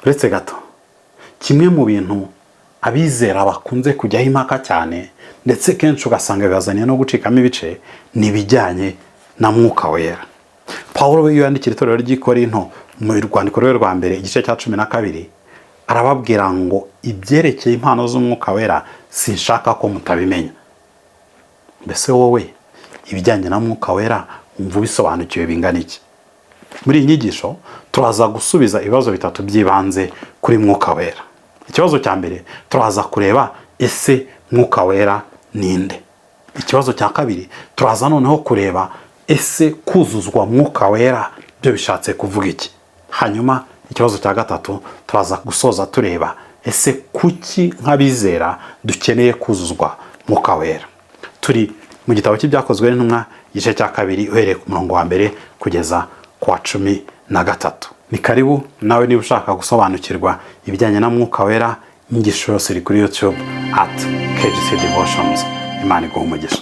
Uretse gato, kimwe mu bintu abizera bakunze kujyaho impaka cyane, ndetse kenshi ugasanga bibazaniye no gucikamo ibice, ni ibijyanye na Mwuka Wera. Paul we iyo yandikira itorero ry'i Korinto mu rwandiko rwe rwa mbere, igice cya 12, arababwira ngo: "Ibyerekeye impano z'Umwuka Wera sinshaka ko mutabimenya." Mbese wowe ibijyanye na Mwuka Wera wumva ubisobanukiwe bingana iki? Muri iyi nyigisho turaza gusubiza ibibazo bitatu by'ibanze kuri Mwuka Wera. Ikibazo cya mbere turaza kureba: ese Mwuka Wera ninde? Ikibazo cya kabiri turaza noneho kureba: ese kuzuzwa Mwuka Wera byo bishatse kuvuga iki? Hanyuma ikibazo cya gatatu turaza gusoza tureba: ese kuki nk'abizera dukeneye kuzuzwa Mwuka Wera? Turi mu gitabo cy'Ibyakozwe n'Intumwa, igice cya 2, uhereye ku murongo wa 1 kugeza ku wa 13. Ni karibu nawe niba ushaka gusobanukirwa ibijyanye na Mwuka Wera. Inyigisho yose iri kuri YouTube @KGCDevotions. Imana iguha umugisha.